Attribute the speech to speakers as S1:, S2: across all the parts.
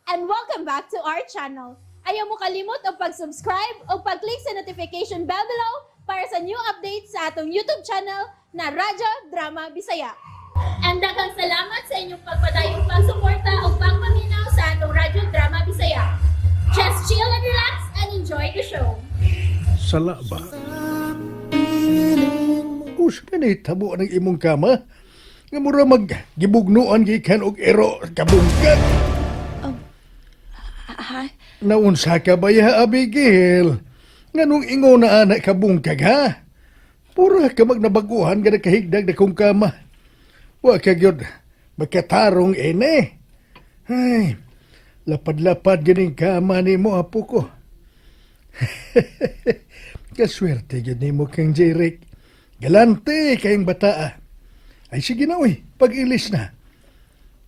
S1: And welcome back to our channel. Ayaw mo kalimot og pag-subscribe o pag-click sa notification bell below para sa new updates sa atong YouTube channel na Radyo Drama Bisaya. And daghang salamat sa inyong pagpadayong pagsuporta o pagpaminaw sa atong Radyo Drama Bisaya. Just chill and relax and enjoy the show.
S2: Sala ba? Usa man tabo ng imong kama? Nga mura mag gibugnuan gikan og ero kabungkag.
S3: Ha?
S2: Naunsa ka ba ya, Abigail? Nganong ingon na anak kabungkag, ha? Pura ka magnabaguhan nga nakahigdag na kong kama. Wa ka gyud magkatarong ene. Ay, lapad-lapad ganing kama nimo, apo ko. Kaswerte gyud nimo kang Jeric. Galante kayong bataa. Ay sige na, oy, pag-ilis na.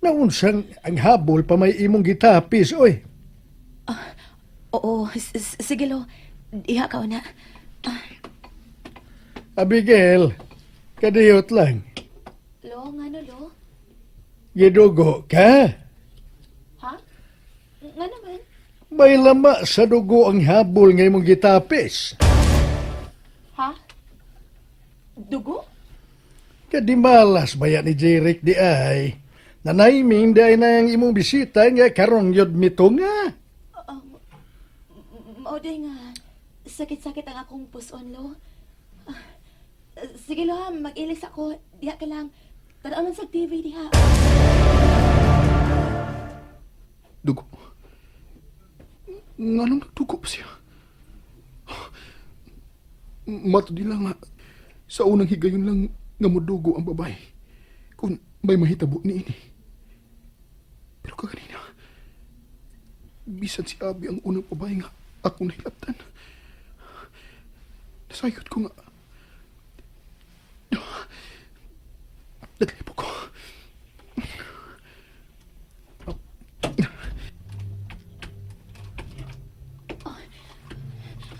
S2: Naunsang ang habol pa may imong gitapis, oy.
S3: Oo, sige lo. Iha ka na.
S2: Abigail, kadiyot lang.
S3: Lo, ngano lo?
S2: Gidugo ka.
S3: Ha? Nga naman?
S2: May lama sa dugo ang habol nga imong gitapis.
S3: Ha? Dugo?
S2: Kadimalas baya ni Jeric di ay. Nanayming di ay na ang imong bisita nga karon yod mito nga.
S3: Mao day nga. Sakit-sakit ang akong puson, lo. Ah, sige lo ha, mag-ilis ako. Diha ka lang. Tanaw lang sa TV diha.
S4: Dugo. Nganong nagdugo pa siya? Mato di lang nga, sa unang higayon lang nga mudugo ang babae. Kung may mahitabo ni ini. Pero kaganina, bisan si Abi ang unang babae nga akong nahilabtan. Nasayod ko nga. Naglipo ko.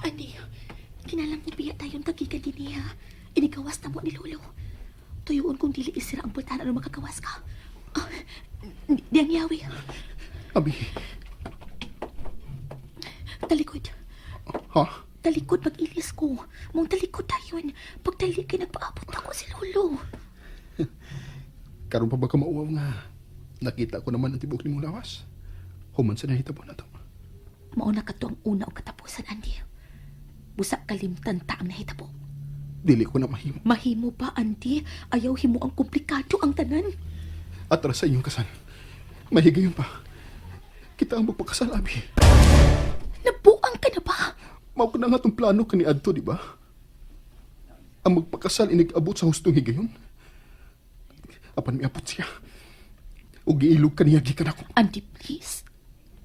S3: Andy, kinalang mo biya tayong tagikan din niya. Inigawas na mo ni Lolo. Tuyuon kung dili isira ang pultahan ano makagawas ka. Ah, di ang yawi.
S4: Abi,
S3: Talikod.
S4: ha?
S3: Talikod pag-ilis ko. Mong talikod tayon. Pagtalik kay nagpaabot ako si Lolo.
S4: Karon pa ba ka mauwaw nga nakita ko naman ang tibok nimong lawas? Human sa nahitabo na to.
S3: Mauna ka to ang una o katapusan, Andy. Busa kalimtan ta ang nahitabo.
S4: Dili ko na mahimo.
S3: Mahimo ba, Andy? Ayaw himo ang komplikado ang tanan.
S4: Atras sa inyong kasal. Mahigayon pa. Kita ang magpakasal, Abi.
S3: Nabuang ka na ba?
S4: Mao ko na nga itong plano kani adto, di ba? Ang magpakasal inig-abot sa hustong higayon. Apan miabot siya. Ug giilog kaniya gikan ako.
S3: Andy, please.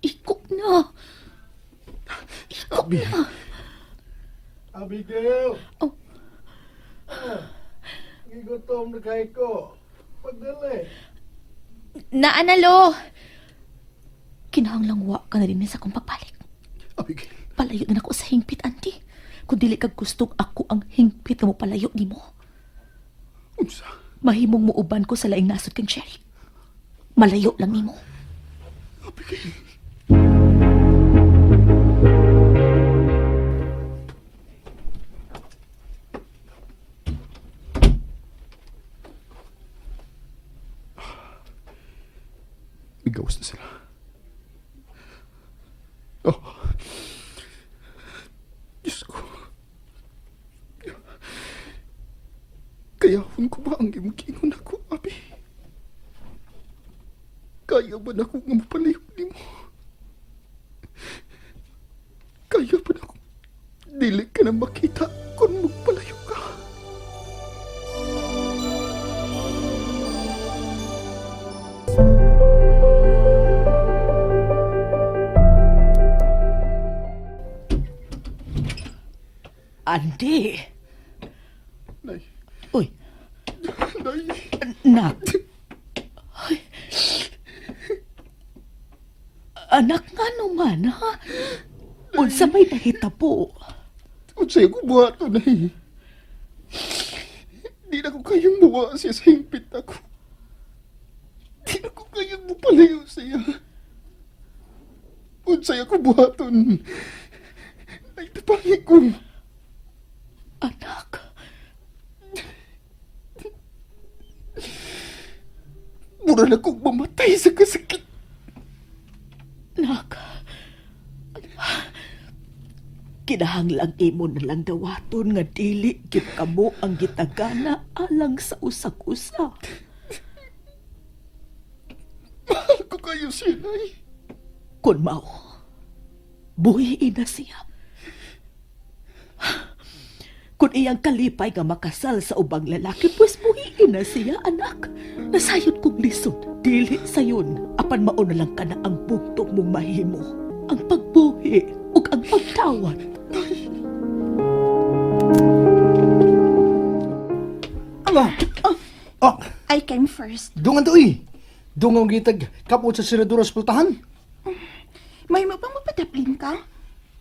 S3: Iko na. Iko
S4: Abi.
S3: na.
S2: Abigail!
S3: Oh.
S2: Ah, gigutom na kay ko. Pagdali.
S3: Naanalo! Kinahanglang wa ka na rin sa akong pagbalik.
S4: Abigail,
S3: Palayo na nako sa hingpit, Andy. Kung dili ka gustong ako ang hingpit nga mo palayo nimo.
S4: unsa?
S3: Mahimong muuban ko sa laing nasod kang Sherry. Malayo lang nimo.
S4: Abigail. Migawas na sila. Oh. Diyos ko. Kayahon ko ba ang imong ako, Abi? Kaya ba na ako nga mapalayo nimo? Kaya ba na ako dili ka na makita kung magpalayo ka?
S3: Andy!
S4: Nay,
S3: Uy,
S4: nay,
S3: nak. Ay. Anak nga naman, ha? Unsa may nahitabo?
S4: unsay ko buhaton, nay? Di na ko kayang muwa siya sa hingpit ako. Di na ko kayang mupalayo siya. Unsay ako buhaton. Ay, tapangi ko.
S3: Anak,
S4: Mura na kong mamatay sa kasakit.
S3: Nak. Kinahanglang imo na lang dawaton nga dili gyud kamo ang gitagana alang sa usag-usa.
S4: Mahal ko kayo siya, Nay.
S3: Kun mao, buhiin na siya. Kung iyang kalipay nga makasal sa ubang lalaki, pues buhiin na siya, anak. Nasayod kong lisod, dili sayon. Apan mao na lang kana ang bugtong mong mahimo. Ang pagbuhi ug ang pagtawad.
S2: Ala! Oh,
S5: I came first.
S2: dungan to eh. Dungan gitag kapot sa siradura sa pultahan.
S5: May mo bang mapadaplin ka?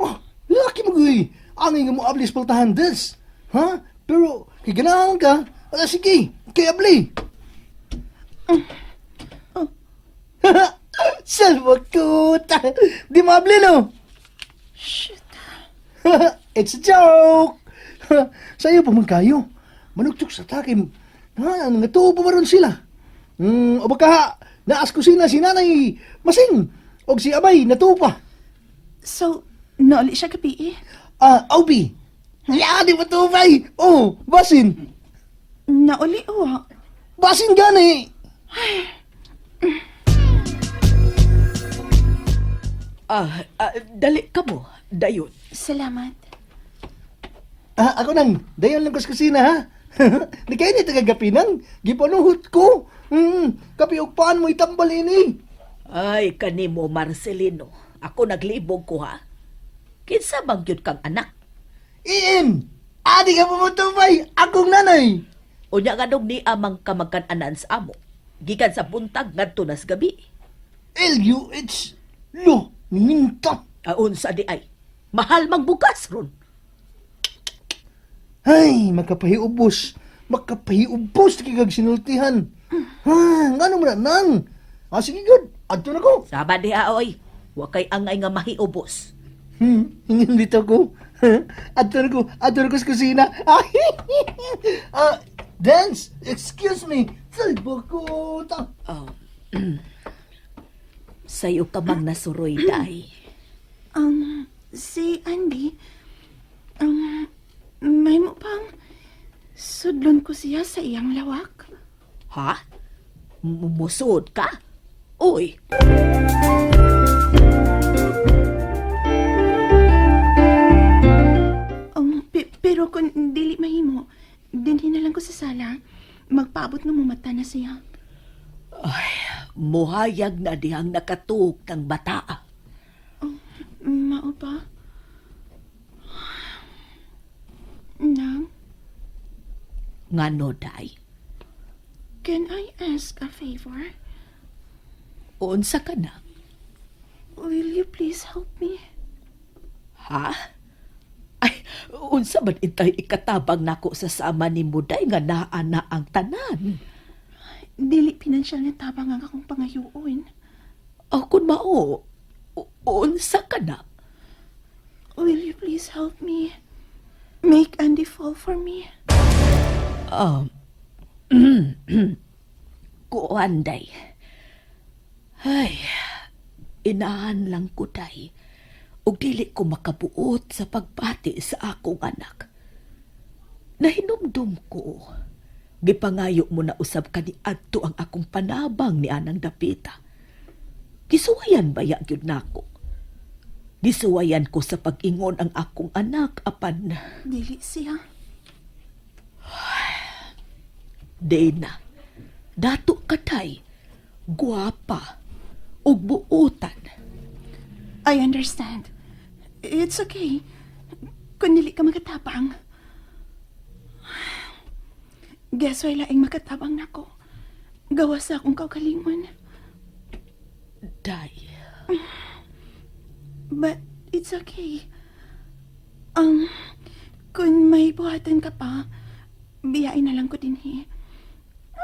S2: Oh, laki mo guy. Angay nga mo abli sa pultahan des. Ha? Pero kay ganahan ka, ala sige, kay abli.
S5: Oh.
S2: Salwa kuta. Di mo abli no?
S5: Shit.
S2: It's a joke. Sa'yo pa man kayo. Manugtok sa takim. Ha, nga tuo pa ba ron sila? O baka naas kusina si nanay Masing. Og si Abay natuo pa.
S5: So, nauli siya gabi eh.
S2: Ah, Obi. Ya, di ba tuo bay? Oh, basin.
S5: Nauli o.
S2: Basin gani.
S3: Ah, ah, dali ka mo, dayon.
S5: Salamat.
S2: Ah, ako nang, dayon lang ko sa kusina ha. Di kayo ni tagagapinang. Gipanuhot ko. Kapi og paan mo itambal ini.
S3: Ay, kanimo Marcelino. Ako naglibog ko ha. Kinsa bang gyud kang anak?
S2: Iin! Adi ka pumutubay! Akong nanay!
S3: Unya nganong ni amang kamagkan-anan sa amo. Gikan sa buntag ngadto nas gabi.
S2: L-U-H. Lo, minta.
S3: Aon sa di ay. Mahal mang bugas ron.
S2: Ay, makapahiubos. Makapahiubos kay sinultihan. Ha, ngano mo na nang? Ah, sige good. Adto na ko.
S3: Sama diha oy. Wa kay angay nga mahiubos.
S2: Hindi to ko. Adto na ko. Adto na ko sa kusina. Ah, dance, excuse me. Salbo ko. Ta.
S3: Oh. Sayo ka mang nasuroy day.
S5: Si Andy, may mo pang sudlon ko siya sa iyang lawak.
S3: Ha? Musod ka? Uy,
S5: Pero kung dili mahimo, dinhi na lang ko sa sala. Magpaabot nga mumata na siya.
S3: muhayag na dihang nakatuok ng bata.
S5: Mao ba? Nang,
S3: Ngano day?
S5: can I ask a favor?
S3: Unsa ka na?
S5: Will you please help me?
S3: Ha? Ay, unsa man intay ikatabang nako sa sama ni Muday nga naa na ang tanan.
S5: Dili pinansyal nga tabang ang akong pangayoon.
S3: O kun mao, unsa ka na?
S5: Will you please help me? Make Andy fall for me?
S3: Kuan day. Ay, inahan lang ko day. Ug dili ko makabuot sa pagbati sa akong anak. Nahinumdum ko. Gipangayo mo na usab kaniadto ang akong panabang ni anang dapita. Gisuwayan baya gyud nako. Gisuwayan ko sa pag-ingon ang akong anak apan
S5: Dili siya.
S3: Dena, dato katay, guwapa, ug buutan.
S5: I understand. It's okay. Kung dili ka makatabang. Guess why laing makatabang nako. Gawa sa akong kaugalingon.
S3: Day,
S5: But it's okay. Kung may buhatan ka pa, biyain na lang ko dinhi.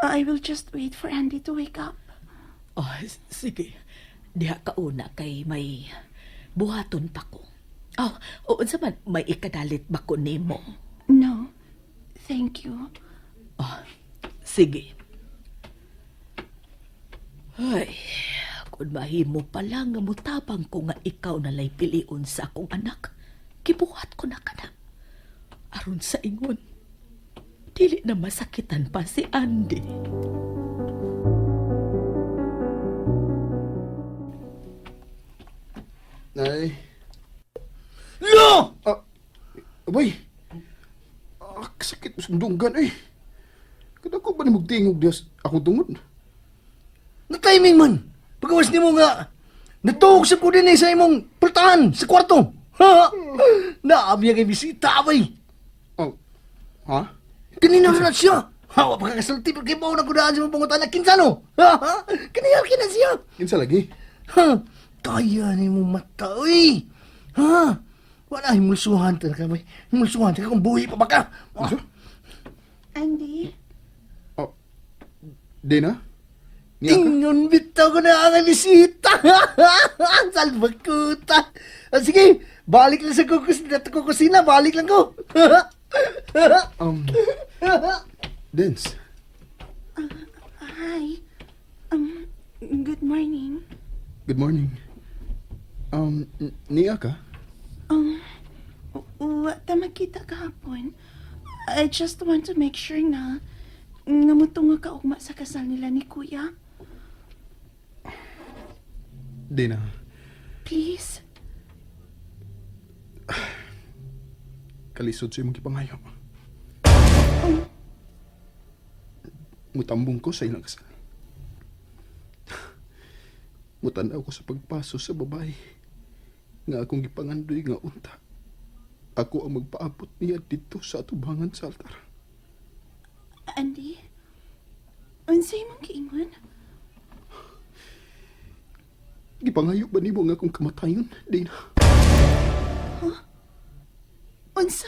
S5: I will just wait for Andy to wake up.
S3: Oh, sige. Diha ka una kay may Buhaton pa ko. Oh, unsa man may ikadalit ba ko nimo?
S5: No, thank you.
S3: Sige. Ay, kung mahimo pa lang nga mutabang ko nga ikaw na lay pilion sa akong anak, gibuhat ko na kana. Aron sa ingon, dili na masakitan pa si Andy.
S4: Nay.
S2: Lo!
S4: Ah, abay. Ah, sakit mo sa dunggan eh. Kada ko ba ni magtingog diya akong tungod?
S2: Na-timing man. Pagawas nimo nga natuog sa ko din eh sa imong pultahan sa kwarto. Ha? Naamya kay bisita abay.
S4: Oh, ha?
S2: Kanina na siya. Hawa pa kakasulti pero kay na kudaan sa mong pangutana kinsa no. Ha? Kanina kina siya.
S4: Kinsa lagi?
S2: Ha? Kaya ni mo mata oy. Ha? Wala himulsuhan ta ka bay. Himulsuhan ta ka kung buhi pa ba ka.
S4: Unsa?
S5: Andy,
S4: Oh, Dina? Niya ka?
S2: Ingon bitaw ko na ang bisita. Salbakuta. Ah, sige, balik lang sa kukusina, balik lang ko.
S4: Dance.
S5: Hi. Good morning.
S4: Good morning. Niya ka?
S5: Wa ta magkita kahapon. I just want to make sure na nga mutunga ka ugma sa kasal nila ni Kuya.
S4: Dina.
S5: Please.
S4: Kalisod sa imong gipangayo. Mutambong ko sa ilang kasal. Mutanaw ko sa pagpaso sa babae nga akong gipangandoy nga unta. Ako ang magpaabot niya dito sa atubangan sa altar.
S5: Andy, unsay imong giingon?
S4: Gipangayo ba nimo nga akong kamatayon, Dina?
S5: Unsa?